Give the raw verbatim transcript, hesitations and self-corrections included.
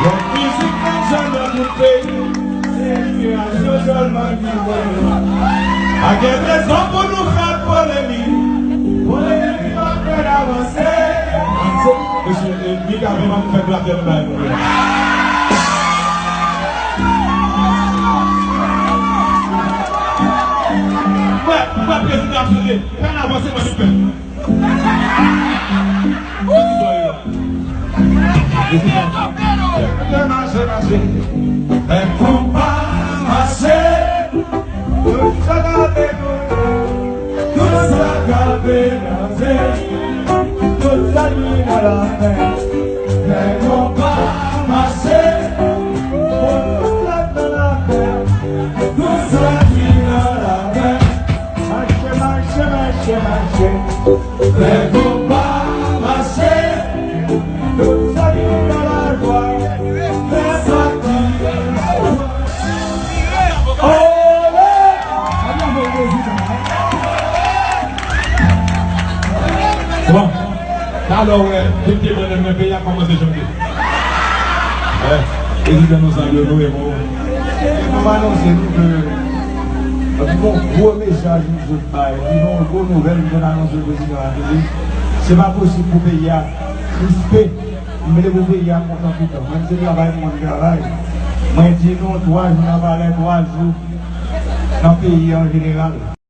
Mizik nan zòn nan tout peyi, se enspirasyon sèlman ki voye. Pa gen rezon pou nou fè polemik. Polemik pa fè n avanse. Mesye, e, Mika, vin, ann fè bratèl bay nou. Mwen, mwen, prezidan ap sote. Fè n avanse, mwen, nou fè. Fè konpa mache, tout sa k ap vin, tout sa k ap vin, tout sa ki nan lamen. Fè konpa mache, tout sa k nan lamen, tout sa ki nan lamen. Mache, mache, mache, mache. Fè konpa mache. Tout sa ki nan lajwa. Fè sa ki nan lajwa. Olé! Bon, talè w wè, tout te mande mwen peyi a kòmanse chante. Wè, prezidan nou salye nou e bon. E nou anonse nou ke anpil yon gwo mesaj nou sot bay, anpil yon gwo nouvèl nou konn anonse prezidan a tou. Se pa posib pou peyi a krispe. M vle pou peyi a kontan toutan. Mwen se travay m konn travay. Mwen di nou twa jou nan palè, twa jou nan peyi an jeneral.